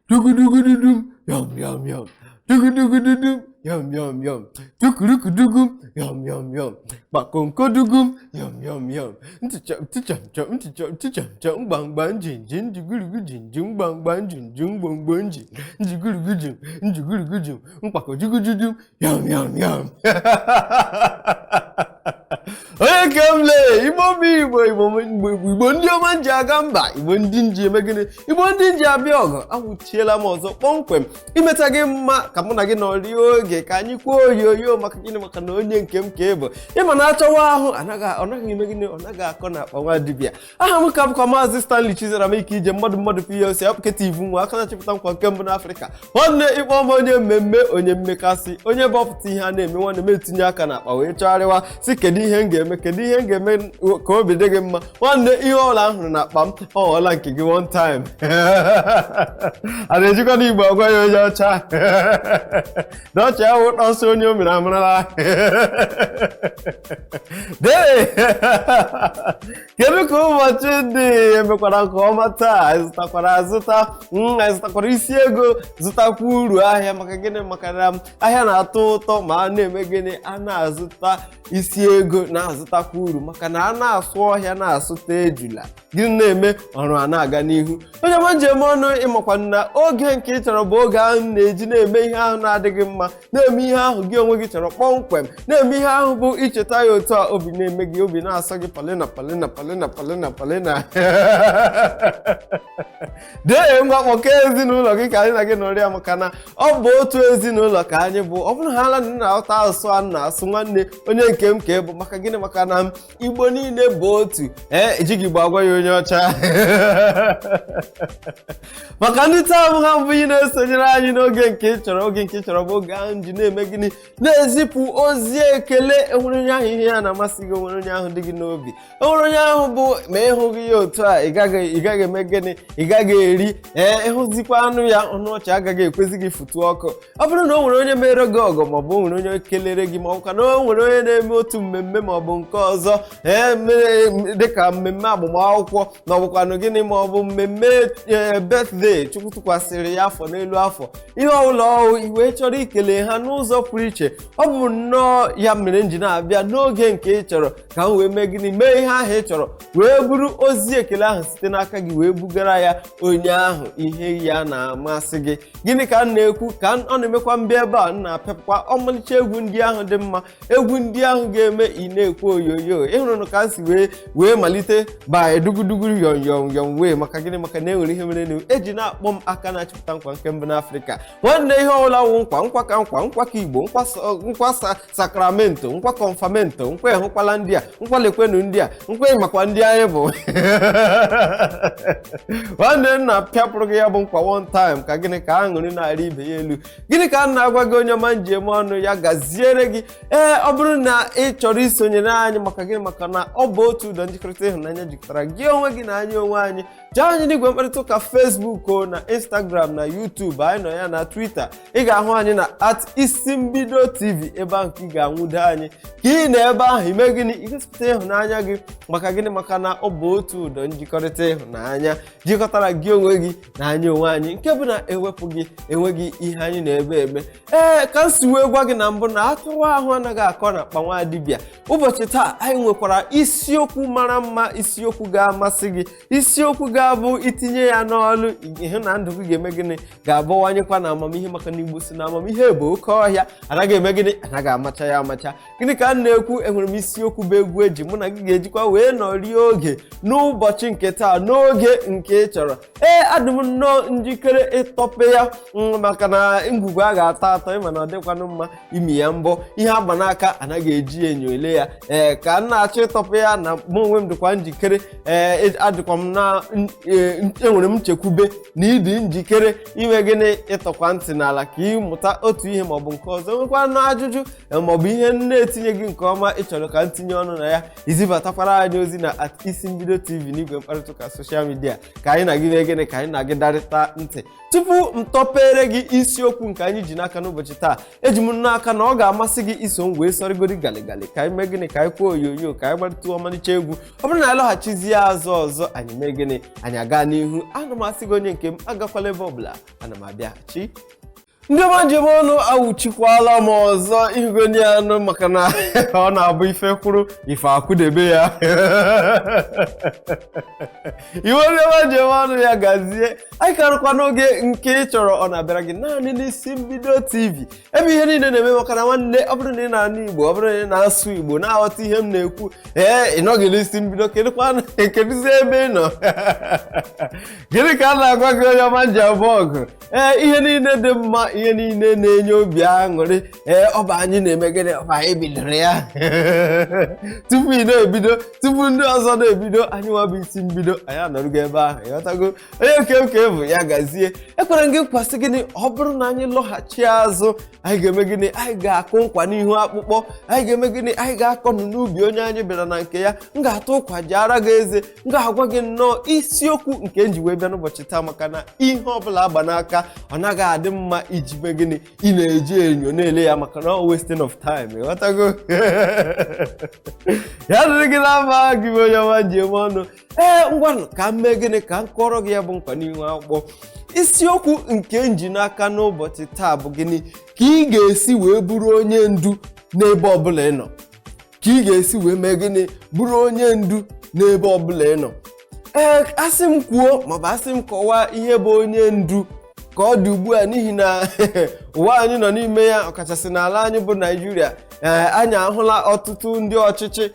Dugudugududum, yum yum yum. Dugudugududum, yum yum yum. Tukurukudugum, yum yum yum. Gbakonkodugum, yum yum yum. Ntịchọm tịchọm chọm ntịchọm tịchọm chọm gbamgbam jinjin njigurugu jinjin gbamgbam jinjin gbamgbam jin njigurugu jim njigurugu jim mkpakọjugujugum yum yum yum. Onye nke m lee, Igbo bụ Igbo, Igbo Igbo, ndị ọma nji aga mba, Igbo ndị nji eme gịnị, Igbo ndị nji abịa ọgụ, awụchiela m ọzọ kpọmkwem imeta gị mma ka mụ na gị nọrie oge ka anyị kwuo oyoyo. Maka gịnị? Maka na onye nke m ka ị bụ. Ịma na achọwa ahụ anaghị, ọ naghị eme gịnị, ọ naghị akọ na akpa nwa dibịa. Aha m ka bụkwa Maazị Stanley Chizaram Ike Ije, mmadụ mmadụ PLC apụketa ivu nwa aka na-achịpụta nkwa nke mbụ n'Afrịka. Nwanne, ịkpọ m onye mmemme, onye mmekasị, onye bụ ọpụta ihe a na-eme. Nwanne m, etinye aka n'akpa wee chọgharịwa si kedu ihe m ga-eme, kedu ihe m ga-eme ka obi dị gị mma. Nwanne, ihe ọla m hụrụ n'akpa m, ọ ghọọla nke gị one time. A na-ejikwa n'Igbo agwa ya onye ọcha na ọchị ahụ ọsọ onye o mere amarala. Dee, kedu ka ụbọchị dị? Emekwara nke ọma taa? Anyị zụtakwara azụta, anyị zụtakwara isi ego, zụtakwa uru ahịa. Maka gịnị? Maka na ahịa na-atọ ụtọ ma a na-eme gịnị? A na-azụta isi ego, na-azụtakwa uru, maka na a na-asụ ọhịa na-asụta ejula. Gịnị na-eme? Ọrụ a na-aga n'ihu. Onye ọma njem ọnụ, ịmakwa na oge nke ị chọrọ bụ oge ahụ na-eji na-eme ihe ahụ na-adịghị mma, na-eme ihe ahụ gị onwe gị chọrọ kpọmkwem, na-eme ihe ahụ bụ icheta ya otu a, obi na-eme gị, obi na-asọ gị palina palina palina palina palina. Dee, ngwa, kpọkọ ezinụlọ gị ka anyị na gị nọrọ ya, maka na ọ bụ otu ezinụlọ ka anyị bụ. Ọ bụrụ ha ala na-aghọta asụsụ a na-asụ, nwanne, onye nke m ka ị bụ. Maka gịnị? Maka na Igbo niile bụ otu. Ee, ejighị Igbo agwa ya onye ọcha. Maka ndị taa bụ ha mbụ ị na-esonyere anyị n'oge nke ị chọrọ, oge nke ị chọrọ bụ oge ahụ ji na-eme gịnị? Na-ezipụ ozi ekele. Enwere onye ahụ ihe ya na-amasị gị, onwere onye ahụ dị gị n'obi, enwere onye ahụ bụ ma ịhụghị ya otu a ị gaghị eme gịnị? Ị gaghị eri. Ee, ịhụzikwa anụ ya, ọnụ ọchị agaghị ekwezi gị fụtụ ọkụ. Ọ bụrụ na o nwere onye mere gị ọgọ, maọbụ o nwere onye kelere gị, maọbụ ka na o nwere onye na-eme otu mmemme maọbụ nke ọzọ, ee, mere dịka mmemme agbamakwụkwọ na ọbụkwanụ gịnị, maọbụ mmemme ee birthday, Chukwu tụkwasịrị ya afọ n'elu afọ, ihe ọbụla ọwụ iwe chọrọ ikele ha n'ụzọ pụrụ iche, ọ bụ nnọọ ya mere m ji na-abịa n'oge nke ị chọrọ ka m wee mee gịnị? Mee ihe ahụ ị chọrọ, wee buru ozi ekele ahụ site n'aka gị wee bugara ya onye ahụ ihe ya na-amasị gị. Gịnị ka m na-ekwu? Ka ọ na-emekwa mbịa ebe a, m na-apịapụkwa ọmalịcha egwu ndị ahụ dị mma, egwu ndị ahụ ga-eme ị na-ekwu oyoyo. Ịhụrụ ka m si wee malite ba dugudugu yọm yọm yọm wee. Maka gịnị? Maka na enwere ihe mere na eji na-akpọ m aka na-achịpụta nkwa nke mbụ n'Afrịka. Nwanne, ihe ọbụla wụ nkwa, nkwa ka nkwa, nkwa ka Igbo, nkwa, nkwa sakramento, nkwa kọnfamento, nkwa ịhụkwala ndị a, nkwa lekwenu ndị a, nkwa ịmakwa ndị anyị bụ. Nwanne nna, pịapụrụ gị ya bụ nkwa one time. Ka gịnị? Ka aṅụrị na-arị ibe ya elu. Gịnị ka m na-agwa gị, onye ọma njem ọnụ? Ya gaziere gị. Ee, ọ bụrụ na ị chọrọ isonyere anyị, maka gịnị? Maka na ọ bụ otu ụdọ njikọrịta ịhụnanya jikọtara gị onwe gị na anyị onwe anyị. Jee anyị n'igwe mkparịta ụka Facebook o, na Instagram na YouTube anyị nọ ya, na Twitter ị ga-ahụ anyị na @IsimbidoTV. Ebe ahụ ka ị ga-anwudo anyị. Ka ị na ebe ahụ ime gịnị? Igosipụta ịhụnanya gị. Maka gịnị? Maka na ọ bụ otu ụdọ njikọrịta ịhụnanya jikọtara gị onwe gị na anyị onwe anyị, nke bụ na ewepụ gị, enweghị ihe anyị na-ebe eme. Ee, ka m si wee gwa gị na mbụ na atụrụ ahụ anaghị akọ na akpa nwa dibịa. Ụbọchị taa anyị nwekwara isiokwu mara mma, isiokwu ga-amasị gị, isiokwu ga-abụ itinye ya n'ọlụ, ịhụ na ndụ gị ga-eme gịnị? Ga-abawanyekwa na amamihe. Maka na Igbo si na amamihe bụ oke ọhịa, anaghị eme gịnị? Anaghị amacha ya amacha. Gịnị ka m na-ekwu? Enwere m isiokwu bụ egwu eji mụ na gị ga-ejikwa wee nọrie oge n'ụbọchị nke taa n'oge nke ị chọrọ. Ee, adị m nnọọ njikere ịtọpe ya, maka na ngwugwu a ga-atọ atọ, ịma na ọ dịkwanụ mma imi ya mbọ. Ihe agba n'aka anaghị eji enyo ele ya. Ee, ka m na-achọ ịtọpe ya na mụ onwe m dịkwa njikere. Ee, adịkwa m na enwere m nchekwube na ịdị njikere ime gịnị? Ịtọkwa ntị n'ala ka ịmụta otu ihe maọbụ nke ọzọ. Nwekwa na ajụjụ maọbụ ihe na-etinye gị nke ọma ị chọrọ ka ntinye ọnụ na ya, izibatakwara anyị ozi na @IsimbidoTV n'igwe mkparịta ụka social media, ka anyị na gị mee gịnị? Ka anyị na gị darịta ntị. Tupu m tọpere gị isiokwu nke anyị ji n'aka n'ụbọchị taa, eji m n'aka na ọ ga-amasị gị iso m wee sọrịgodi galigali ka anyị mee gịnị? Ka anyị kwuo onyonyo, ka anyị gbarịta ọmalịcha egwu. Ọ bụrụ na anyị lọghachizie azụ ọzọ, anyị mee gịnị? Anyị aga n'ihu. Ana m asị gị, onye nke m, agakwala ebe ọbụla, ana m abịaghachi. Ndị ọma njem ọnụ, awụchikwala m ọzọ ihugoni anụ, maka na ọ na-abụ ife kwuru ife akwụdebe ya iwe. Ndị ọma njem ọnụ, ya gazie. Anyị karụkwa n'oge nke ị chọrọ, ọ na-abịara gị naanị n'isi mbido TV, ebe ihe niile na-eme, maka na nwanne, ọ bụrụ na ị na-anụ Igbo, ọ bụrụ na ị na-asụ Igbo, na-aghọta ihe m na-ekwu, ee, ị nọghị n'isi mbido, kedụzi ebe ị nọ? Gịnị ka a na-agwa gị, onye ọma nji abụọ ọgụ? Ee, ihe niile dị mma, ihe niile na-enye obi aṅụrị, ee, ọ bụ anyị na-eme gịnị? Ọ bụ anyị bidoro ya. Tupu ị na-ebido, tupu ndị ọzọ na-ebido, anyị nwa bụ isi mbido, anyị anọrụgo ebe ahụ. Ịghọtago, onye nke m ka bụ ya gazie. Ekwere m gị nkwasị gịnị? Ọ bụrụ na anyị lọghachi azụ, anyị ga-eme gịnị? Anyị ga-akụ nkwa n'ihu akpụkpọ. Anyị ga-eme gịnị? Anyị ga-akọ n'ubi onye anyị bịara na nke ya. M ga-atụ ụkwa ji ara gị eze. M ga-agwa gị nnọọ isiokwu nke m ji wee bịa n'ụbọchị taa, maka na ihe ọbụla agba n'aka, ọ naghị adị mma iji mee gịnị? Ị na-eji enyo na-ele ya, maka na ọ wasting of time. Ịghọtago? Ya dịrị gị na mma, gị bụ onye ọma ji eme ọnụ. Ee, ngwanụ, ka m mee gịnị? Ka m kọrọ gị ya bụ nkwa n'ihu akpụkpọ. Isiokwu nke m ji n'aka n'ụbọchị taa bụ gịnị? Ka ị ga-esi wee bụrụ onye ndu n'ebe ọbụla ị nọ. Ka ị ga-esi wee mee gịnị? Bụrụ onye ndu n'ebe ọbụla ị nọ. Ee, asị m kwuo, maọbụ asị m kọwaa ihe bụ onye ndu ka ọ dị ugbu a, n'ihi na ụwa anyị nọ n'ime ya, ọkachasị n'ala anyị bụ Naijiria, ee, anyị ahụla ọtụtụ ndị ọchịchị.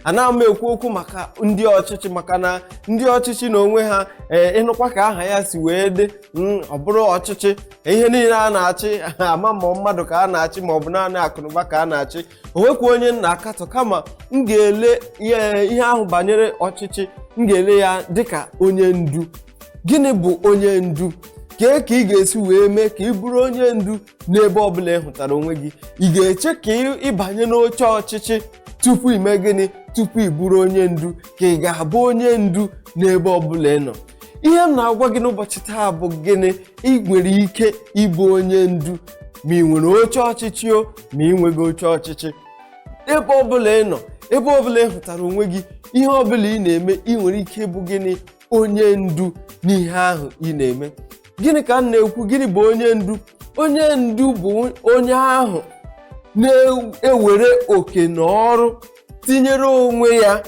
Anaghị m ekwu okwu maka ndị ọchịchị, maka na ndị ọchịchị n'onwe ha, ee, ịnụkwa ka aha ya si wee dị, ọ bụrụ ọchịchị, ihe niile a na-achị, ama ma mmadụ ka a na-achị, ma ọ bụ naanị akụnụba ka a na-achị. O nwekwa onye nna akatọ, kama m ga-ele ihe ahụ banyere ọchịchị, m ga-ele ya dịka onye ndu. Gịnị bụ onye ndu? Kee ka ị ga-esi wee mee ka ị bụrụ onye ndu n'ebe ọbụla ị hụtara onwe gị? Ị ga-eche ka ịbanye n'oche ọchịchị tupu ime gịnị, tupu ị bụrụ onye ndu, ka ị ga-abụ onye ndu n'ebe ọbụla ị nọ? Ihe m na-agwa gị n'ụbọchị taa bụ gịnị? Ị nwere ike ịbụ onye ndu, ma ị nwere oche ọchịchị o, ma ị nweghị oche ọchịchị. Ebe ọbụla ị nọ, ebe ọbụla ị hụtara onwe gị, ihe ọbụla ị na-eme, ị nwere ike ịbụ gịnị? Onye ndu n'ihe ahụ ị na-eme. Gịnị ka m na-ekwu? Gịnị bụ onye ndu? Onye ndu bụ onye ahụ na-ewere oke na ọrụ tinyere onwe ya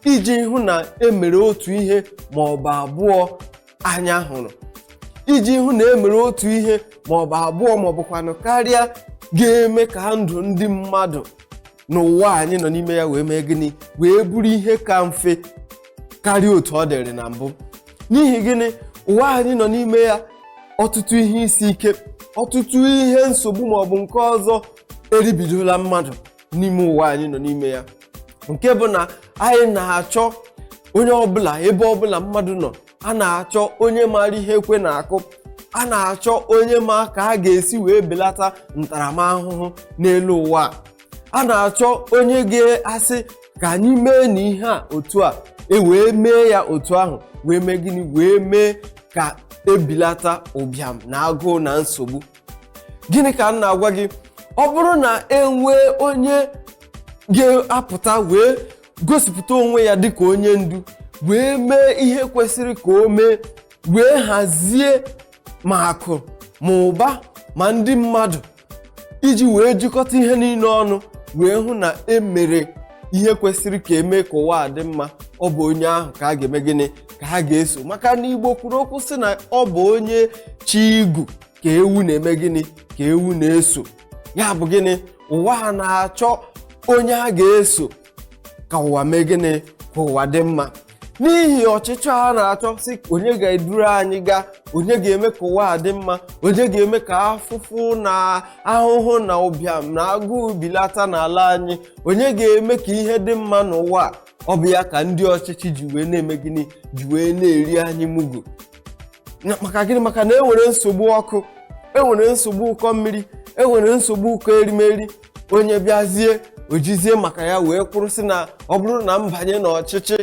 iji hụ na emere otu ihe ma ọ bụ abụọ anya hụrụ, iji hụ na emere otu ihe ma ọ bụ abụọ ma ọ bụkwanụ karịa ga-eme ka ndụ ndị mmadụ n'ụwa anyị nọ n'ime ya wee mee gịnị? Wee bụrụ ihe ka mfe karịa otu ọ dịrị na mbụ. N'ihi gịnị? Ụwa anyị nọ n'ime ya, ọtụtụ ihe isi ike, ọtụtụ ihe nsogbu ma ọ bụ nke ọzọ eribidola mmadụ n'ime ụwa anyị nọ n'ime ya, nke bụ na anyị na-achọ onye ọbụla, ebe ọbụla mmadụ nọ, a na-achọ onye maara ihe ekwe na-akụ, a na-achọ onye ma ka a ga-esi wee belata ntaramahụhụ n'elu ụwa a, a na-achọ onye ga-asị ka anyị mee na ihe a otu a, e wee mee ya otu ahụ, wee mee gịnị? Wee mee ka ebilata ụbịam na agụụ na nsogbu. Gịnị ka m na-agwa gị? Ọ bụrụ na enwee onye ga-apụta wee gosipụta onwe ya dịka onye ndu, wee mee ihe kwesịrị ka o mee, wee hazie ma akụ ma ụba ma ndị mmadụ, iji wee jikọta ihe niile ọnụ, wee hụ na e mere ihe kwesịrị ka eme ka ụwa a dị mma, ọ bụ onye ahụ ka a ga-eme gịnị? Ka ha ga-eso. Maka na Igbo kwuru okwu sị na ọ bụ onye chi igu ka ewu na-eme gịnị? Ka ewu na-eso. Ya bụ gịnị? Ụwa a na-achọ onye a ga-eso ka ụwa mee gịnị? Ka ụwa dị mma. N'ihi ọchịchọ a na-achọ sị onye ga-eduru anyị gaa, onye ga-eme ka ụwa a dị mma, onye ga-eme ka afụfụ na ahụhụ na ụbịam na agụụ bilata n'ala anyị, onye ga-eme ka ihe dị mma n'ụwa a, ọ bụ ya ka ndị ọchịchị ji wee na-eme gịnị? Ji wee na-eri anyị mugu. Maka gịnị? Maka na enwere nsogbu ọkụ, enwere nsogbu ụkọ mmiri, enwere nsogbu ụkọ erimeri. Onye bịazie, ojizie maka ya wee kwụrụ sị na ọ bụrụ na m banye n'ọchịchị,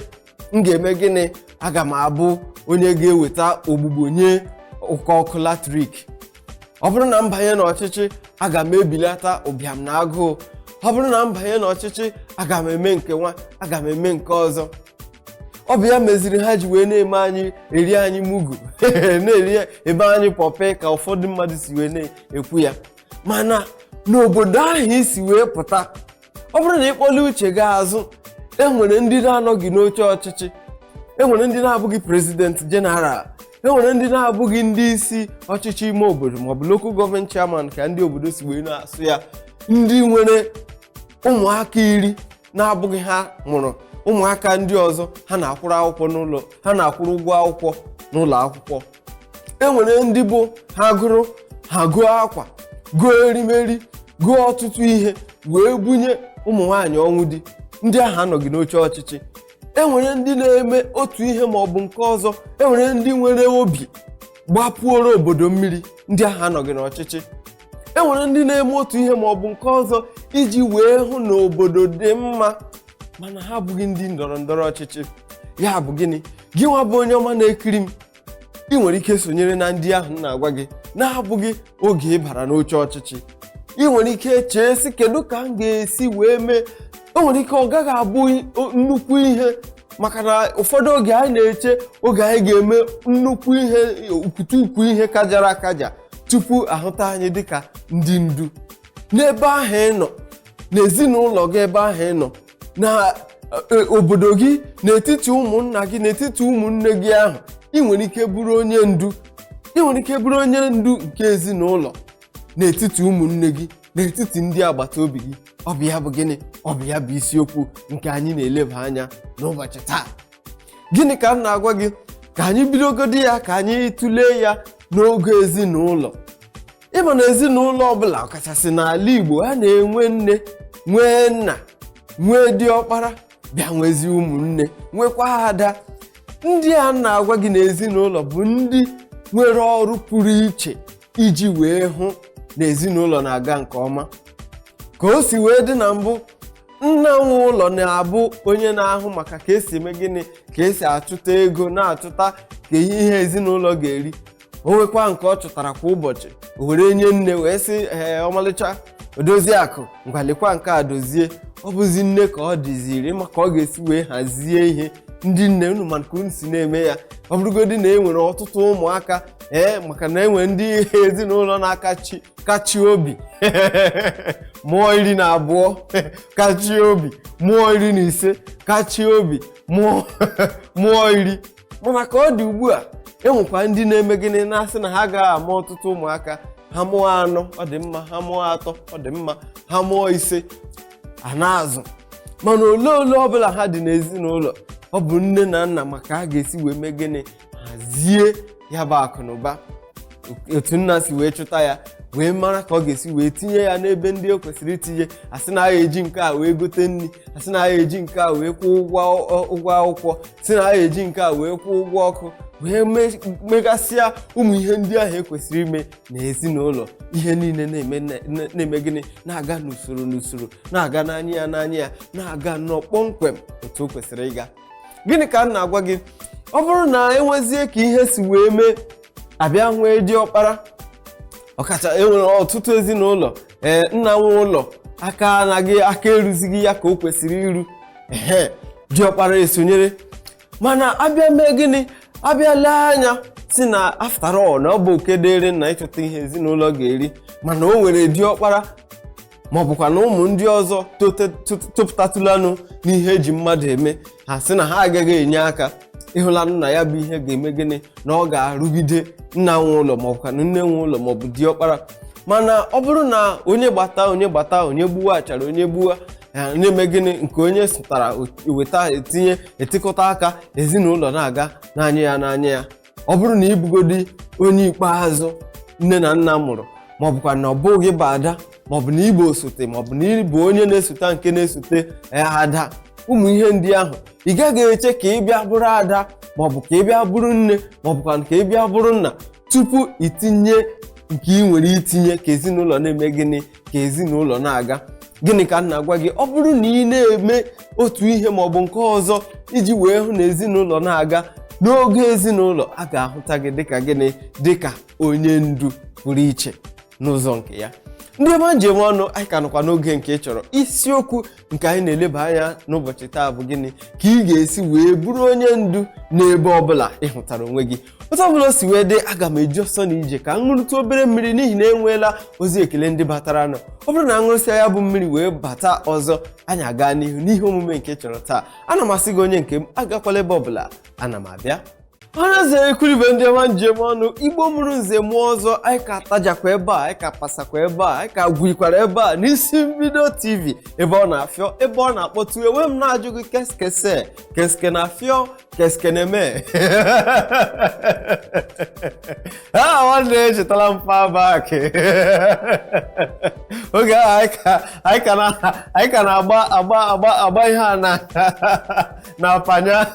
m ga-eme gịnị? Aga m abụ onye ga-eweta ogbugbo nye ụkọ ọkụ latrik. Ọ bụrụ na m banye n'ọchịchị, aga m ebilata ụbịam na agụụ. Ọ bụrụ na m banye n'ọchịchị, aga m eme nke nwa, aga m eme nke ọzọ. Ọ bụ ya meziri ha ji wee na-eme anyị, eri anyị mugu, na-eri ebe anyị pọpị, ka ụfọdụ mmadụ si wee na-ekwu ya. Mana n'obodo ahụ isi wee pụta, ọ bụrụ na ịkpọla uche gị azụ, enwere ndị na-anọghị n'oche ọchịchị, enwere ndị na-abụghị president general, enwere ndị na-abụghị ndị isi ọchịchị ime obodo maọbụ local government chairman, ka ndị obodo si wee na-asụ ya, ndị nwere ụmụaka 10 na-abụghị ha mụrụ, ụmụaka ndị ọzọ ha na-akwụrụ akwụkwọ n'ụlọ, ha na-akwụrụ ụgwọ akwụkwọ n'ụlọ akwụkwọ. Enwere ndị bụ ha gụrụ, ha gụọ akwa, gụọ erimeri, gụọ ọtụtụ ihe wee bunye ụmụ nwaanyị ọnwụ di. Ndị ahụ anọghị n'oche ọchịchị. Enwere ndị na-eme otu ihe ma ọ bụ nke ọzọ, enwere ndị nwere obi gbapuoro obodo mmiri. Ndị ahụ anọghị n'ọchịchị. Enwere ndị na-eme otu ihe ma ọ bụ nke ọzọ iji wee hụ na obodo dị mma, mana ha abụghị ndị ndọrọ ndọrọ ọchịchị. Ya bụ gịnị? Gị nwa bụ onye ọma na-ekiri m, ị nwere ike sonyere na ndị ahụ m na-agwa gị na-abụghị oge ị bara n'oche ọchịchị. Ị nwere ike chee sị, kedu ka m ga-esi wee mee? O nwere ike ọ gaghị abụ nnukwu ihe, maka na ụfọdụ oge anyị na-eche oge anyị ga-eme nnukwu ihe, ukwutukwu ihe kajara akaja, tupu ahụta anyị dịka ndị ndu. N'ebe ahụ ị nọ, n'ezinụlọ gị, ebe ahụ ị nọ, na obodo gị, n'etiti ụmụnna gị, n'etiti ụmụnne gị ahụ, ị nwere ike bụrụ onye ndu. Ị nwere ike bụrụ onye ndu nke ezinụlọ, n'etiti ụmụnne gị, n'etiti ndị agbata obi gị. Ọ bụ ya bụ gịnị? Ọ bụ ya bụ isiokwu nke anyị na-eleba anya n'ụbọchị taa. Gịnị ka m na-agwa gị? Ka anyị bidogodi ya, ka anyị tụlee ya n'oge ezinụlọ. Ịma na ezinụlọ ọbụla, ọkachasị n'ala Igbo, a na-enwe nne, nwee nna, nwee diọkpara, bịa nwezi ụmụnne, nwekwa ada. Ndị a na-agwa gị na ezinụlọ bụ ndị nwere ọrụ pụrụ iche iji wee hụ na ezinụlọ na-aga nke ọma. Ka o si wee dị na mbụ, nna nwe ụlọ na-abụ onye na-ahụ maka ka esi eme gịnị, ka esi achụta ego, na-achụta ka ihe ezinụlọ ga-eri. O nwekwa nke ọ chụtara kwa ụbọchị, o were nye nne wee sị, "Ee, ọmalịcha odozi akụ, ngwalekwa nke a dozie." Ọ bụzi nne ka ọ dịziri maka ọ ga-esi wee hazie ihe. Ndị nne unu, maka unu si na-eme ya, ọ bụrụgodị na e nwere ọtụtụ ụmụaka, ee, maka na enwere ndị ezinụlọ na-akachi kachi obi mụọ 12, kachi obi mụọ 15, kachi obi mụọ 10. Mana ka ọ dị ugbu a, enwekwa ndị na-eme gịnị, na-asị na ha agaghị amụ ọtụtụ ụmụaka. Ha mụọ anọ, ọ dị mma. Ha mụọ atọ, ọ dị mma. Ha mụọ 5, a na-azụ. Mana ole ole ọbụla ha dị n'ezinụlọ, ọ bụ nne na nna maka a ga-esi wee mee gịnị, hazie ya bụ akụ na ụba. Otu nna si wee chụta ya, wee mara ka ọ ga-esi wee tinye ya n'ebe ndị o kwesịrị itinye. Asị na agha eji nke a wee gote nri, asị na agha eji nke a wee kwụọ ụgwọ akwụkwọ, sị na agha eji nke a wee kwụọ ụgwọ ọkụ, wee megasịa ụmụ ihe ndị ahụ ekwesịrị ime na ezinụlọ. Ihe niile na-eme gịnị, na-aga n'usoro n'usoro, na-aga n'anya ya n'anya ya, na-aga nnọọ kpọmkwem otu o kwesịrị ịga. Gịnị ka m na-agwa gị? Ọ bụrụ na enwezie ka ihe si wee mee, abịa nwee diọkpara, ọkacha enwere ọtụtụ ezinụlọ, ee, nna nwe ụlọ aka anaghị aka eruzighị ya ka o kwesịrị iru, ehe, diọkpara esonyere. Mana abịa mee gịnị, abịa lee anya si na after all na ọ bụ oke dịrị nna ịchọta ihe ezinụlọ ga-eri, mana o nwere diọkpara ma ọ bụkwa na ụmụ ndị ọzọ topụtatụlanụ n'ihe eji mmadụ eme, ha sị na ha agaghị enye aka. Ịhụla nna ya bụ ihe ga-eme gịnị, na ọ ga-arụgide nna nwe ụlọ ma ọ bụkwa nne nwe ụlọ ma ọ bụ diọkpara. Mana ọ bụrụ na onye gbata, onye gbata, onye gbuwa achara, onye gbuwa na-eme gịnị, nke onye zụtara weta etinye, etikọta aka, ezinụlọ na-aga n'anya ya n'anya ya. Ọ bụrụ na ịbụgodi onye ikpeazụ nne na nna mụrụ, ma ọ bụkwa na ọ bụghị bụ ada, ma ọ bụ na ịbụ osote, ma ọ bụ na ịbụ onye na-esote nke na-esote ada, ụmụ ihe ndị ahụ, ị gaghị eche ka ị bịa bụrụ ada, ma ọ bụ ka ị bịa bụrụ nne, ma ọ bụkwa ka ị bịa bụrụ nna tupu itinye nke ị nwere itinye ka ezinụlọ na-eme gịnị, ka ezinụlọ na-aga. Gịnị ka m na-agwa gị? Ọ bụrụ na ị na-eme otu ihe ma ọ bụ nke ọzọ iji wee hụ na ezinụlọ na-aga, n'oge ezinụlọ a ga-ahụta gị dịka gịnị, dịka onye ndu pụrụ iche n'ụzọ nke ya. Ndị ọma njem ọnụ, anyị ka nọkwa n'oge nke ị chọrọ. Isiokwu nke anyị na-eleba anya n'ụbọchị taa bụ gịnị ka ị ga-esi wee bụrụ onye ndu n'ebe ọbụla ị hụtara onwe gị. Otu ọbụla o si wee dị, aga m eji ọsọ na ije ka m ṅụrụtụ obere mmiri, n'ihi na enweela ozi ekele ndị batara nụ. Ọ bụrụ na aṅụrụsịa ya bụ mmiri wee bata ọzọ, anyị aga n'ihu n'ihe omume nke chọrọ taa. Ana m asị gị, onye nke m, agakwala ebe ọbụla, ana m abịa. Ọnaeze ekwuribe, ndị ọma njem ọnụ, Igbo mụrụ nze mụọ ọzọ, anyị ka tajakwa ebe a, anyị ka pasakwa ebe a, anyị ka gwuikwara ebe a n'Isi Mbido TV, ebe ọ na-afịọ, ebe ọ na-akpọtụ. Enwe m na-ajụ gị, keskese keske na-afịọ, keske na-eme ha. Nwanne, echetala m far back oge ahụ anyị ka na-agba agba agba agba ihe a na na-apanya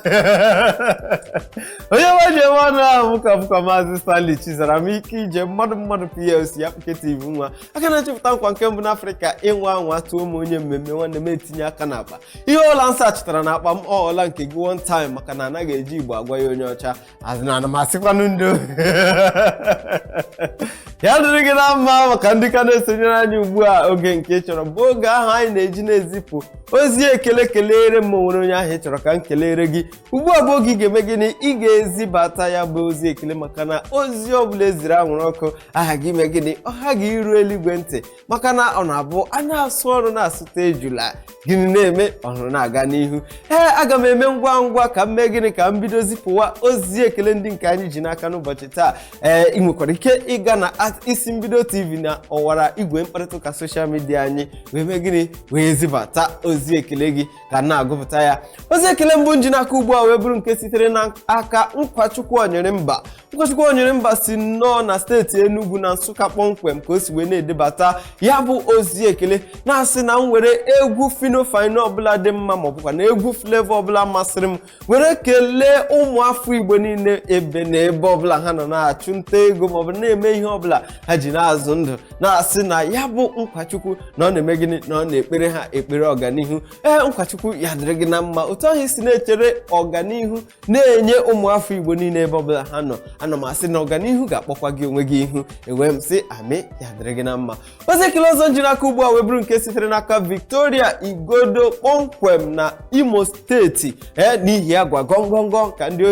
onye nwe eme ọnụ ahụ. M ka bụkwa Maazị Stanley Chizara m ike ije mmadụ mmadụ PLC Akpụke TV, nwa aka na-echepụta nkwa nke mbụ n'Afrịka. Ịnwa anwa tụọ m onye mmemme, nwanne m, etinye aka n'akpa. Ihe ọla nsọ chịtara n'akpa m ọla nke gị one time, maka na anaghị eji Igbo agwa ya onye ọcha azịna. Ana m asịkwanụ ndo ya dịrị gị na mma. Maka ndị ka na-esonyere anyị ugbu a, oge nke ị chọrọ bụ oge ahụ anyị na-eji na-ezipụ ozi ekele. Kelere m onwere onye ahụ ị chọrọ ka m kelere gị. Ugbu a bụ oge ị ga-eme gịnị? Ị ga-ezibata ya bụ ozi ekele, maka na ozi ọbụla eziri anwụrụ ọkụ aha gị ime gịnị? Ọha gị iru eluigwe ntị, maka na ọ na-abụ a na-asụ ọrụ na-asụta ejula, gịnị na-eme ọhụrụ na-aga n'ihu. Ee, aga m eme ngwa ngwa ka m mee gịnị? Ka m bido zipụwa ozi ekele ndị nke anyị ji n'aka n'ụbọchị taa. Ee, ị nwekwara ike ịga na @IsiMbido TV na ọwara igwe mkparịta ụka social media anyị wee mee gịnị? Wee zibata ozi ekele gị ka m na-agụpụta ya. Ozi ekele mbụ nji n'aka ugbu a wee bụrụ nke sitere n'aka Nkwachukwu Onyere Mba. Nkwachukwu Onyere Mba si nnọọ na steeti Enugu, na Nsụka kpọmkwem, ka o si wee na-edebata ya bụ ozi ekele, na-asị na m were egwu Fino Fino ọbụla dị mma, ma ọ bụkwa na egwu Flavour ọbụla masịrị m, were kelee ụmụafọ Igbo niile ebe na ebe ọbụla ha nọ na-achụ nta ego maọbụ na-eme ihe ọbụla ha ji na-azụ ndụ, na-asị na ya bụ Nkwachukwu na ọ na-eme gịnị? Na ọ na-ekpere ha ekpere ọganihu. Ee, Nkwachukwu, ya dịrị gị na mma. Otu ahụ isi na-echere ọganihu na-enye ụmụafọ Igbo niile ebe ọbụla ha nọ, ana m asị na ọganihu ga-akpọkwa gị onwe gị ihu. Ewee m sị amị, ya dịrị gị na mma. Ozi ekele ọzọ njiri aka ugbu a wee bụrụ nke sitere n'aka Victoria Igodo, kpọmkwem na Imo Steeti. Ee, n'ihi ya gwa gọngọngọ ka ndị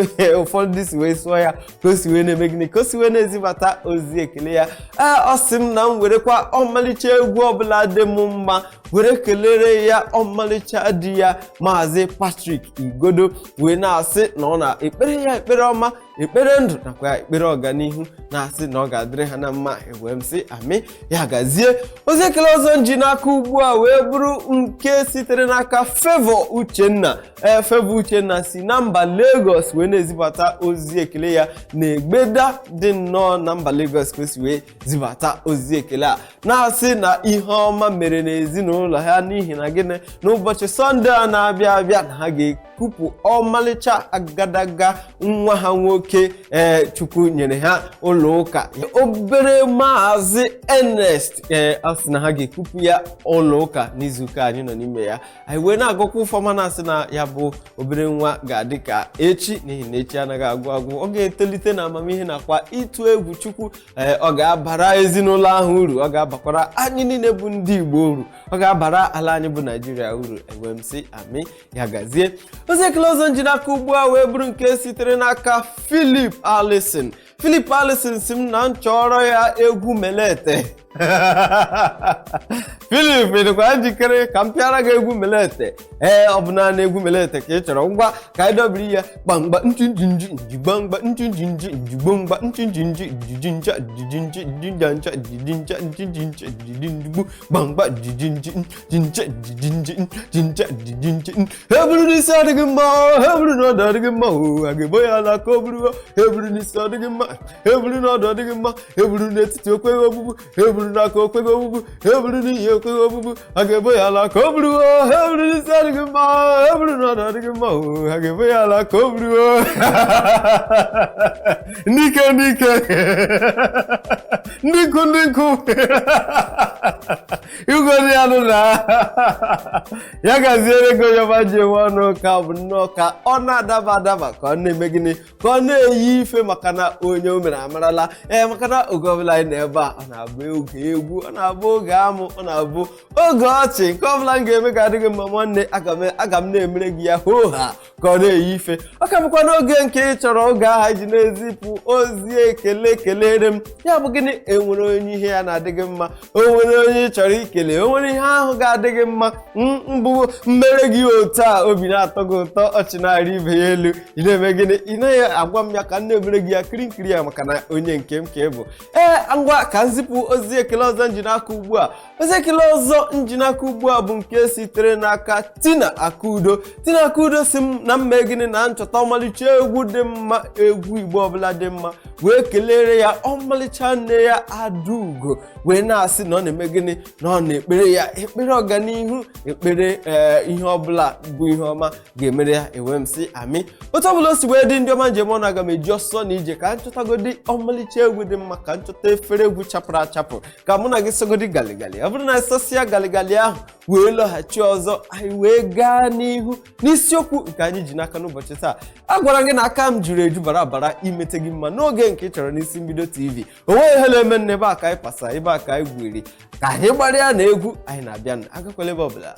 ụfọdụ si wee sụọ ya, ka o si wee na-eme gịnị? Ka o si wee na-ezibata ozi ekele ya. Ee, ọ sị m na m werekwa ọmalịcha egwu ọbụla dị m mma were kelere ya ọmalịcha di ya, Maazị Patrick Igodo, wee na-asị na ọ na-ekpere ya ekpere ọma, ekpere ndụ nakwa ekpere ọganihu, na-asị na ọ ga-adịrị ha na mma. Ewee m sị amị, ya gazie. Ozi ekele ọzọ nji n'aka ugbu a wee bụrụ nke sitere n'aka Favour Uchenna. Ee, Favour Uchenna si na mba Lagos wee na-ezibata ozi ekele ya. Na Egbeda dị nnọọ na mba Lagos ka o si wee zibata ozi ekele a, na-asị na ihe ọma mere n'ezinụlọ ha, n'ihi na gịnị? N'ụbọchị Sọnde a na-abịa abịa na ha ga-ekupụ ọmalịcha agadaga nwa ha nwoke, ee, Chukwu nyere ha ụlọ ụka, obere Maazị Ernest. Ee, a sị na ha ga-ekupụ ya ụlọ ụka n'izuụka anyị nọ n'ime ya. Anyị wee na-agụkwa ụfọma, na-asị na ya bụ obere nwa ga-adị ka echi, n'ihi na echi anaghị agwụ agwụ. Ọ ga-etolite na amamihe nakwa ịtụ egwu Chukwu. Ee, ọ ga-abara ezinụlọ ahụ uru, ọ ga-abakwara anyị niile bụ ndị Igbo uru, ọ ga-abara ala anyị bụ Naijiria uru. Enwe m sị amị, ya gazie. Ozi ekele ọzọ nji n'aka ugbu a wee bụrụ nke sitere n'aka Philip Allison. Philip Allison si m na m chọrọ ya egwu Melete. Philip, ị dịkwa njikere ka m pịara gị egwu Melete? Ee, ọ bụ naanị egwu Melete ka ị chọrọ. Ngwa, ka anyị dọbiri ya gbamgba njinjinji njigbamgba njinjinji njigbomgba njinjinji njijinja njijinji njinja njijinja njijinji njijinjigbu gbamgba njijinji njinja njijinji njinja njijinji. Eburu n'isi adịghị mma, eburu n'ọdụ adịghị mma o, a ga-ebo ya ala ka o buru. Eburu n'isi adịghị mma, eburu n'ọdụ adịghị mma, eburu n'etiti okweghị ogbugbu, eburu n'aka okweghị ogbugbu, eburu n'ihi okweghị ogbugbu, a ga-ebo ya ala ka o buru. Eburu n'isi adịghị mma, eburu n'ọdụ adịghị mma o, a ga-ebo ya ala ka o buru. Ndị ike, ndị ike, ndị nkụ, ndị nkụ. Igwe ya nụ na ya gaziere gị, onye ọma ji enwe ọnụ, ka bụ nnọọ ka ọ na-adaba adaba, ka ọ na-eme gịnị, ka ọ na-eyi ife, maka na onye o mere amarala. Ee, maka na oge ọbụla anyị nọ ebe a, ọ na-abụ oge egwu, ọ na-abụ oge amụ, ọ na-abụ oge ọchị. Nke ọbụla m ga-eme ga-adị gị mma, nwanne. Aga m na-emere gị ya hoo ha ka ọ na-eyi ife. Ọ ka bụkwa n'oge nke ị chọrọ, oge ahụ iji na-ezipụ ozi ekele kelere m. Ya bụ gịnị? Enwere onye ihe ya na-adị gị mma, o nwere onye ị chọrọ ikele, o nwere ihe ahụ ga-adị gị mma mbụ mmere gị otu a, obi na-atọ gị ụtọ, ọchị na-arị ibe ya elu. Ị na-eme gịnị? Ị naghị agwa m ya ka m na-emere gị ya kiri nkiri ya, maka na onye nke m ka ị bụ. Ee, ngwa, ka m zipụ ozi ekele ọzọ nji n'aka ugbu a. Ozi ekele ọzọ nji n'aka ugbu a bụ nke sitere n'aka Tina Akudo. Tina Akudo si m na mma gịnị na nchọta ọmalịcha egwu dị mma, egwu Igbo ọbụla dị mma, wee kelere ya ọmalịcha nne ya Adaugo, wee na-asị na ọ na-eme gịnị, na ọ na-ekpere ya ekpere ọganihu, ekpere ee ihe ọbụla bụ ihe ọma ga-emere ya. Ewe m sị amị. Otu ọbụla o si wee dị, ndị ọma njem ọnụ, aga m eji ọsọ na ije ka nchọtagodi ọmalịcha egwu dị mma, ka nchọta efere egwu chapụrụ achapụ, ka mụ na gị sogodi galigali. Ọ bụrụ na sọsịa galigali ahụ wee lọghachi ọzọ, anyị wee gaa n'ihu n'isiokwu nke anyị ji n'aka n'ụbọchị taa. A gwara gị na aka m juru eju bara bara imete gị mma n'oge nke ị chọrọ n'Isi Mbido TV. O nweghị ihe na-eme n'ebe a ka anyị pasa, ebe a ka anyị gwuri, ka anyị gbarịa na egwu anyị na-abịa. Agakwala ebe ọbụla.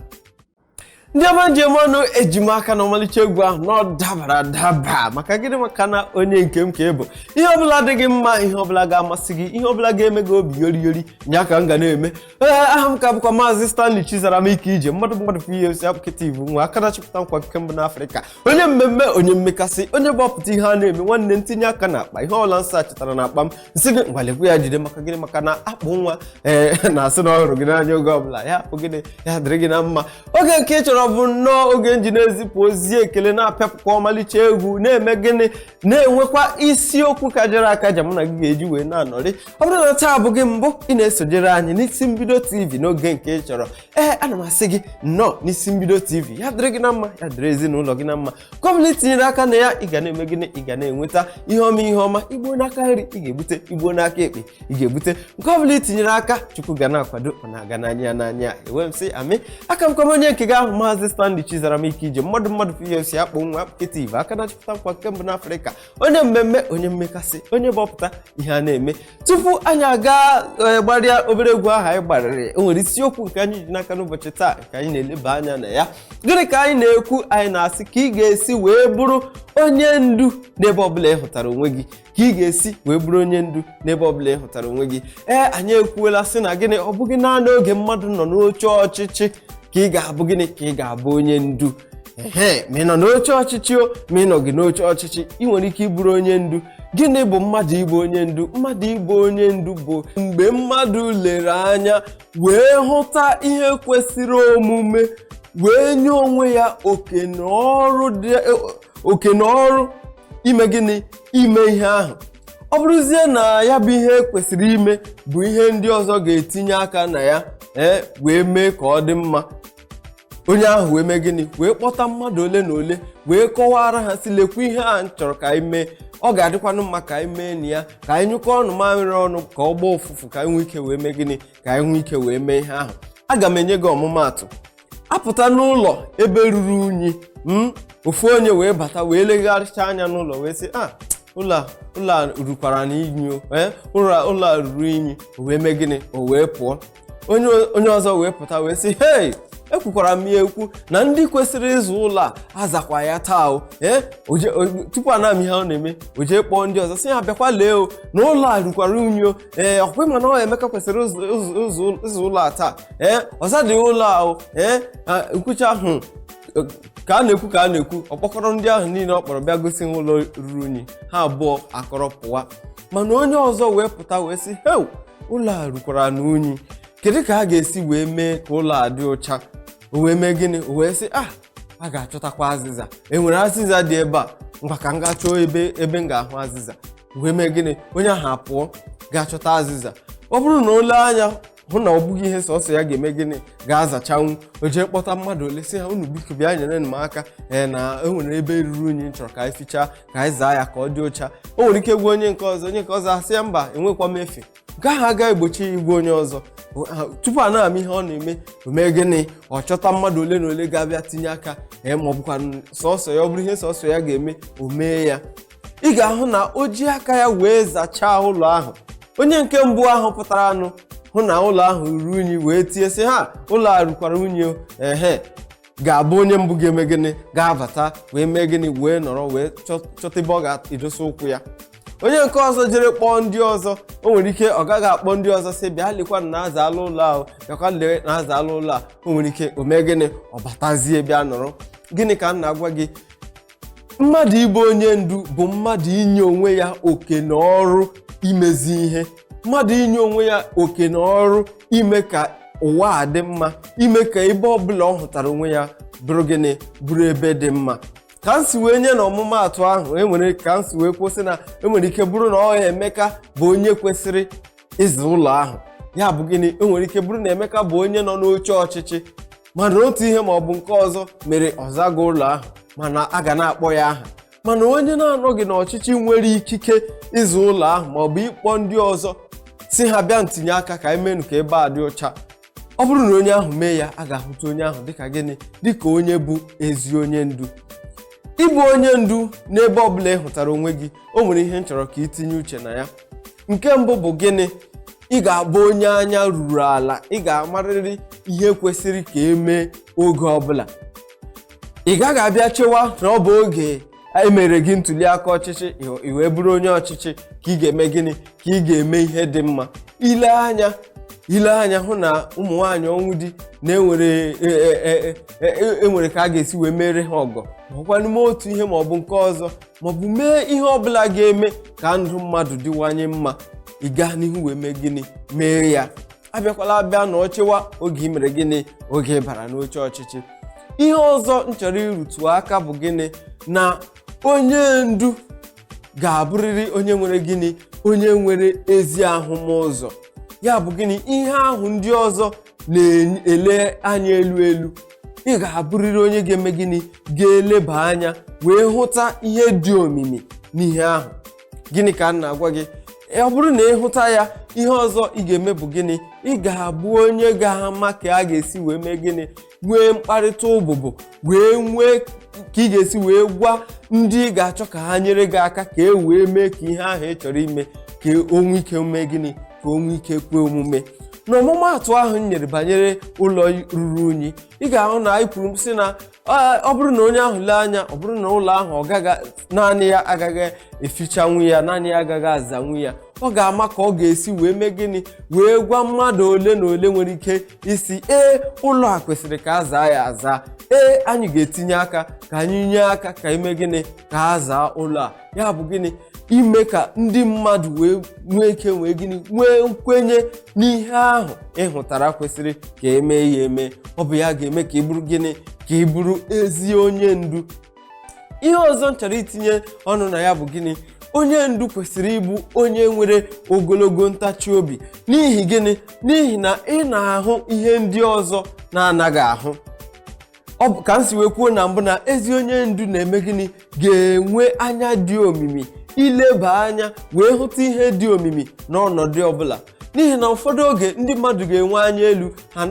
Ndị ọma njem ọnụ, eji m aka na ọmalịcha egwu ahụ na ọ dabara adaba. Maka gịnị? Maka na onye nke m ka ị bụ. Ihe ọbụla dị gị mma, ihe ọbụla ga-amasị gị, ihe ọbụla ga-eme gị obi yori yori, nya ka m ga na-eme. Ee, aha m ka bụkwa Maazị Stanley Chizaram Ike Ije, mmadụ mmadụ bụ ihe osi apụkịta ibu nwa aka na-achịpụta nkwa nke mbụ n'Afrịka, onye mmemme, onye mmekasị, onye gbapụta ihe a na-eme. Nwanne, ntinye aka n'akpa, ihe ọbụla nsọ chetara n'akpa m, nsị gị ngwalekwu ya jide. Maka gịnị? Maka na akpụ nwa ee na-asị na ọ hụrụ gị n'anya oge ọbụla. Ya bụ gịnị? Ya dịrị gị na mma. Oge nke ị chọrọ bụ nnọọ oge nji na-ezipụ ozi ekele, na-apịapụkwa ọmalịcha egwu, na-eme gịnị, na-enwekwa isiokwu kajara akaja mụ na gị ga-eji wee na-anọrị. Ọ bụrụ na taa bụ gị mbụ ị na-esonyere anyị n'Isi Mbido TV n'oge nke ị chọrọ, ee, ana m asị gị nnọọ n'Isi Mbido TV. Ya dịrị gị na mma, ya dịrị ezinụlọ gị na mma. Ka ọ bụla itinyere aka na ya, ị ga na-eme gịnị? Ị ga na-enweta ihe ọma, ihe ọma. Igbuo n'aka nri, ị ga-egbute; igbuo n'aka ekpe, ị ga-egbute. Nke ọ bụla itinyere aka, Chukwu ga na-akwado, ọ na-aga n'anya ya n'anya. Enwe m sị amị. Aka m kọm onye nke gị ahụ, Maazị Stanley Chizaram Ike Ije, mmadụ mmadụ PFC, akpụ nwa apụkịta ibe aka na-achịpụta nkwa nke mbụ n'Afrịka, onye mmemme, onye mmekasị, onye gbọpụta ihe a na-eme. Tupu anyị aga gbarịa obere egwu ahụ anyị gbarịrị, o nwere isiokwu nke anyị ji n'aka n'ụbọchị taa nke anyị na-eleba anya na ya. Gịnị ka anyị na-ekwu? Anyị na-asị ka ị ga-esi wee bụrụ onye ndu n'ebe ọbụla ị hụtara onwe gị, ka ị ga-esi wee bụrụ onye ndu n'ebe ọbụla ị hụtara onwe gị. Ee, anyị ekwuola sị na gịnị, ọ bụghị naanị oge mmadụ nọ n'oche ọchịchị ka ị ga-abụ gịnị, ka ị ga-abụ onye ndu. Ehe, ma ị nọ n'oche ọchịchị o, ma ị nọ gị n'oche ọchịchị, ị nwere ike ịbụrụ onye ndu. Gịnị bụ mmadụ ịbụ onye ndu? Mmadụ ịbụ onye ndu bụ mgbe mmadụ lere anya wee hụta ihe kwesịrị omume, wee nye onwe ya oke na ọrụ dị, oke na ọrụ ime gịnị, ime ihe ahụ. Ọ bụrụzie na ya bụ ihe kwesịrị ime bụ ihe ndị ọzọ ga-etinye aka na ya, ee, wee mee ka ọ dị mma, onye ahụ wee mee gịnị, wee kpọta mmadụ ole na ole, wee kọwara ha si lekwa ihe a m chọrọ ka anyị mee, ọ ga-adịkwanụ mma ka anyị mee na ya, ka anyị nyụkọ ọnụ mamịrị ọnụ ka ọ gbaa ụfụfụ, ka anyị nwee ike wee mee gịnị, ka anyị nwee ike wee mee ihe ahụ. Aga m enye gị ọmụmaatụ. Apụta n'ụlọ ebe ruru unyi m, ofu onye wee bata, wee legharịcha anya n'ụlọ, wee sị, "A, ụlọ a, ụlọ a rukwara n'inyi o. Ee, ụlọ a ruru inyi." O wee mee gịnị? O wee pụọ. Onye ọzọ wee pụta, wee sị, "Hei, ekwukwara m ya ekwu na ndị kwesịrị ịzụ ụlọ a azakwa ya taa o." Ee, tupu ana m ihe ọ na-eme, o jee kpọọ ndị ọzọ, sị ha bịakwa lee o na ụlọ a rukwara unyi o. Ee, ọkwa ma na ọ Emeka kwesịrị ịzụ ụlọ a taa. Ee, ọza dị ụlọ a o. Ee, nkwucha ahụ ka a na-ekwu, ka a na-ekwu, ọkpọkọrọ ndị ahụ niile ọ kpọrọ bịa gosi ha ụlọ ruru unyi, ha abụọ akọrọ pụwa. Mana onye ọzọ wee pụta, wee sị, "Heu, ụlọ a rukwara na unyi, kedu ka a ga-esi wee mee ka ụlọ a dị ọcha?" O wee mee gịnị? O wee sị, "A a ga-achọtakwa azịza, e nwere azịza dị ebe a, ngwa ka m gaa chọọ ebe m ga-ahụ azịza." Wee mee gịnị? Onye ahụ apụọ ga-achọta azịza. Ọ bụrụ na o lee anya hụ na ọ bụghị ihe sọsọ ya ga-eme gịnị, ga-azachanwu, o jee kpọta mmadụ ole, sị ha, "Unu biko bịa nyere m aka, ee, na e nwere ebe ruru unyi m chọrọ ka anyị fichaa, ka anyị zaa ya ka ọ dị ọcha." O nwere ike gwa onye nke ọzọ, onye nke ọzọ asị ya, "Mba, enwekwa m efe." Nke ahụ agaghị egbochi ya igwe onye ọzọ. Tupu a na-ama ihe ọ na-eme, o mee gịnị? Ọ chọta mmadụ ole na ole ga-abịa tinye aka, ee, ma ọ bụkwa sọsọ ya. Ọ bụrụ ihe sọsọ ya ga-eme, o mee ya. Ị ga-ahụ na o ji aka ya wee zachaa ụlọ ahụ. Onye nke mbụ ahụ pụtara anụ hụ na ụlọ ahụ ruru unyi wee tie sị ha, "Ụlọ a rukwara unyi o," ehe, ga-abụ onye mbụ ga-eme gịnị? Ga-abata wee mee gịnị? Wee nọrọ wee chọta ebe ọ ga-edosa ụkwụ ya. Onye nke ọzọ jere kpọọ ndị ọzọ. O nwere ike ọ gaghị akpọ ndị ọzọ sị, "Bịa lekwa na azaala ụlọ ahụ, bịakwa lee na azaala ụlọ a." O nwere ike o mee gịnị? Ọ batazie bịa nọrọ. Gịnị ka m na-agwa gị? Mmadụ ịbụ onye ndu bụ mmadụ inye onwe ya oke na ọrụ imezi ihe, mmadụ inye onwe ya oke na ọrụ ime ka ụwa a dị mma, ime ka ebe ọbụla ọ hụtara onwe ya bụrụ gịnị? Bụrụ ebe dị mma. Ka m si wee nye na ọmụmaatụ ahụ, enwere ka m si wee kwụsị na enwere ike bụrụ na ọ Emeka bụ onye kwesịrị ịza ụlọ ahụ. Ya bụ gịnị? Enwere ike bụrụ na Emeka bụ onye nọ n'oche ọchịchị, mana otu ihe ma ọ bụ nke ọzọ mere ọzago ụlọ ahụ, mana a ga na-akpọ ya aha. Mana onye na-anọghị n'ọchịchị nwere ikike ịza ụlọ ahụ ma ọ bụ ịkpọ ndị ọzọ si ha bịa ntinye aka ka emenu ka ebe a dị ọcha. Ọ bụrụ na onye ahụ mee ya, a ga-ahụta onye ahụ dịka gịnị? Dịka onye bụ ezi onye ndu. Ịbụ onye ndu n'ebe ọbụla ị hụtara onwe gị, o nwere ihe m chọrọ ka itinye uche na ya. Nke mbụ bụ gịnị? Ị ga-abụ onye anya ruru ala. Ị ga-amarịrị ihe kwesịrị ka emee oge ọbụla. Ị gaghị abịa chewa na ọ bụ oge emere gị ntuli aka ọchịchị i wee bụrụ onye ọchịchị ka ị ga-eme gịnị? Ka ị ga-eme ihe dị mma. Ile anya, ile anya hụ na ụmụ nwaanyị ọnwụ di na-enwere enwere ka a ga-esi wee mere ha ọgọ, ma ọkwanụ mee otu ihe ma ọ bụ nke ọzọ, ma ọ bụ mee ihe ọbụla ga-eme ka ndụ mmadụ dịwanye mma, ị gaa n'ihu wee mee gịnị? Mee ya. Abịakwala abịa na ọchịwa oge ị mere gịnị? Oge ị bara n'oche ọchịchị. Ihe ọzọ m chọrọ irutu aka bụ gịnị? Na onye ndu ga-abụrịrị onye nwere gịnị? Onye nwere ezi ahụmụzọ. Ya bụ gịnị? Ihe ahụ ndị ọzọ na-ele anya elu elu, ị ga-abụrịrị onye ga-eme gịnị? Ga-eleba anya wee hụta ihe dị omimi n'ihe ahụ. Gịnị ka m na-agwa gị? Ọ bụrụ na ị hụta ya, ihe ọzọ ị ga-eme bụ gịnị? Ị ga-abụ onye ga-ama ka a ga-esi wee mee gịnị? Nwee mkparịta ụbụbụ, wee nwee ka ị ga-esi wee gwa ndị ị ga-achọ ka ha nyere gị aka ka e wee mee ka ihe ahụ ị chọrọ ime ka o nwee ike mee gịnị? Ka o nwee ike kwee omume. N'ọmụmaatụ ahụ m nyere banyere ụlọ ruru unyi, ị ga-ahụ na anyị kwuru sị na ọ bụrụ na onye ahụ lee anya, ọ bụrụ na ụlọ ahụ ọ gaghị naanị ya agaghị efichanwu ya, naanị ya agaghị azanwu ya, ọ ga-ama ka ọ ga-esi wee mee gịnị? Wee gwa mmadụ ole na ole nwere ike isi, "Ee, ụlọ a kwesịrị ka a zaa ya aza. Ee, anyị ga-etinye aka ka anyị nye aka ka ime gịnị? Ka a zaa ụlọ a." Ya bụ gịnị? Ime ka ndị mmadụ wee nwee ike nwee gịnị? Nwee nkwenye n'ihe ahụ ị hụtara kwesịrị ka emee ya eme. Ọ bụ ya ga-eme ka ị bụrụ gịnị? Ka ị bụrụ ezi onye ndu. Ihe ọzọ m chọrọ itinye ọnụ na ya bụ gịnị? Onye ndu kwesịrị ịbụ onye nwere ogologo ntachi obi. N'ihi gịnị? N'ihi na ị na-ahụ ihe ndị ọzọ na-anaghị ahụ. Ọ bụ ka m si wee kwuo na mbụ na ezi onye ndu na-eme gịnị? Ga-enwe anya dị omimi, ileba anya wee hụta ihe dị omimi n'ọnọdụ ọbụla. N'ihi na ụfọdụ oge ndị mmadụ ga-enwe anya elu, ha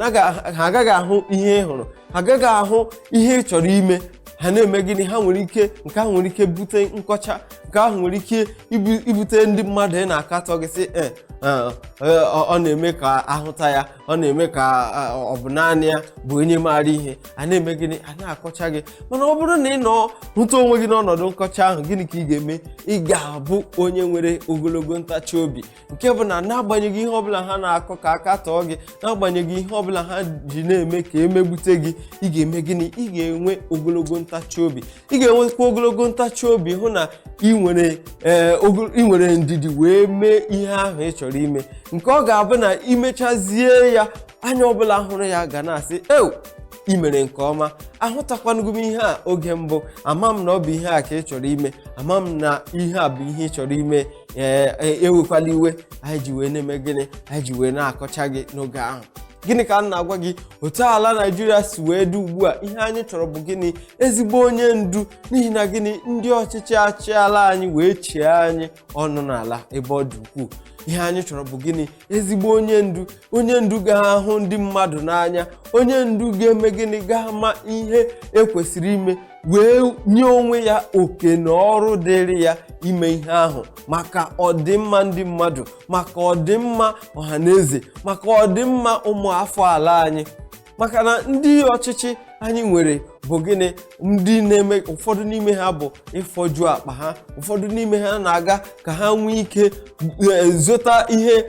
agaghị ahụ ihe ị hụrụ, ha agaghị ahụ ihe ị chọrọ ime. Ha na-eme gịnị? Ha nwere ike, nke ahụ nwere ike bute nkọcha, nke ahụ nwere ike ibute ndị mmadụ ị na-akatọ gị sị, "Ee, ọ na-eme ka ahụta ya, ọ na-eme ka ọ bụ naanị ya bụ onye maara ihe." A na-eme gịnị? A na-akọcha gị. Mana ọ bụrụ na ị nọ hụta onwe gị n'ọnọdụ nkọcha ahụ, gịnị ka ị ga-eme? Ị ga-abụ onye nwere ogologo ntachi obi, nke bụ na n'agbanyeghị ihe ọbụla ha na-akọ ka aka tọọ gị, n'agbanyeghị ihe ọbụla ha ji na-eme ka emegbute gị, ị ga-eme gịnị? Ị ga-enwe ogologo ntachi obi. Ị ga-enwekwa ogologo ntachi obi hụ na ị nwere ị nwere ndidi wee mee ihe ahụ ị chọrọ ime, nke ọ ga-abụ na imechazie ya, anya ọbụla hụrụ ya ga na-asị, "Ew, ị mere nke ọma. Ahụtakwanụgo m ihe a oge mbụ, ama m na ọ bụ ihe a ka ị chọrọ ime, ama m na ihe a bụ ihe ị chọrọ ime. Ee, ewekwala iwe anyị ji wee na-eme gịnị? Anyị ji wee na-akọcha gị n'oge ahụ." Gịnị ka m na-agwa gị? Otu ala Naijiria si wee dị ugbu a, ihe anyị chọrọ bụ gịnị? Ezigbo onye ndu. N'ihi na gịnị? Ndị ọchịchị achịala anyị wee chie anyị ọnụ n'ala ebe ọ dị ukwuu. Ihe anyị chọrọ bụ gịnị? Ezigbo onye ndu, onye ndu ga-ahụ ndị mmadụ n'anya, onye ndu ga-eme gịnị? Ga-ama ihe ekwesịrị ime wee nye onwe ya oke na ọrụ dịrị ya ime ihe ahụ maka ọdịmma ndị mmadụ, maka ọdịmma ọhaneze, maka ọdịmma ụmụ afọ ala anyị. Maka na ndị ọchịchị anyị nwere bụ gịnị? Ndị na-eme, ụfọdụ n'ime ha bụ ịfọju akpa ha, ụfọdụ n'ime ha na-aga ka ha nwee ike zụta ihe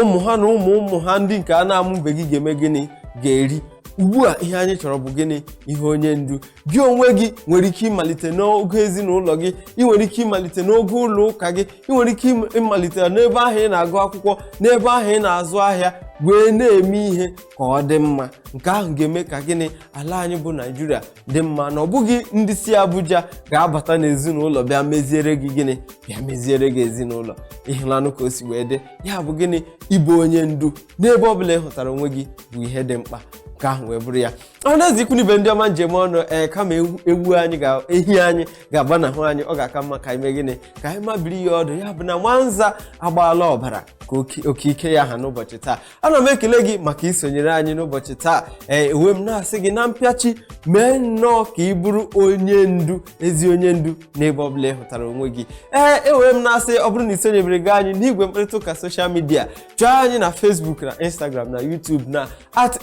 ụmụ ha na ụmụ ụmụ ha ndị nke a na-amụbeghị ga-eme gịnị? Ga-eri. Ugbu a, ihe anyị chọrọ bụ gịnị? Ihe onye ndu. Gị onwe gị nwere ike ịmalite n'ogo ezinụlọ gị, ị nwere ike ịmalite n'ogo ụlọ ụka gị, ị nwere ike ịmalite n'ebe ahụ ị na-agụ akwụkwọ, n'ebe ahụ ị na-azụ ahịa, wee na-eme ihe ka ọ dị mma. Nke ahụ ga-eme ka gịnị? Ala anyị bụ Naijiria dị mma, na ọ bụghị ndị si Abuja ga-abata n'ezinụlọ bịa meziere gị gịnị? Bịa meziere gị ezinụlọ. Ịhụlanụ ka o si wee dị. Ya bụ gịnị? Ịbụ onye ndu n'ebe ọ bụla ị hụtara onwe gị bụ ihe dị mkpa. Nke ahụ wee bụrụ ya. Ọhaneze, ikwu n'ibe, ndị ọma njem ọnụ, ee, kama ewu anyị ga ehi anyị ga-agbanahụ anyị, ọ ga-aka mma ka anyị mee gịnị? Ka anyị mabiri ya ọdụ. Ya bụ na nwanza agbaala ọbara ka okike ya ha n'ụbọchị taa. Ana m ekele gị maka isonyere anyị n'ụbọchị taa. Ee, ewe m na-asị gị na mpịachi, mee nnọọ ka ị bụrụ onye ndu, ezi onye ndu n'ebe ọbụla ị hụtara onwe gị. Ee, ewere m na-asị, ọ bụrụ na isonyebere gị anyị n'igwe mkparịta ụka social media, chọọ anyị na Facebook na Instagram na YouTube na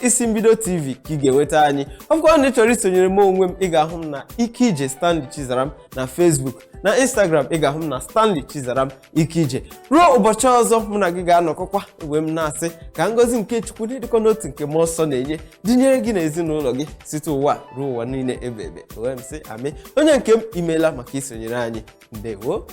@IsimbidoTV ka ị ga-enweta anyị. Ọ bụkwa na ị chọrọ isonyere m onwe m, ị ga-ahụ m na Ike Ije Stanley Chizaram na Facebook na Instagram. Ị ga-ahụ m na Stanley Chizaram Ike Ije. Ruo ụbọchị ọzọ mụ na gị ga-anọkọkwa, ewe m na-asị ka ngọzi nke Chukwu na-edịkọ n'otu nke mmụọ nsọ na-enye dịnyere gị na ezinụlọ gị site ụwa ruo ụwa niile ebe ebe. Ewe m sị amị. Onye nke m, imeela maka isonyere anyị. Ndewo.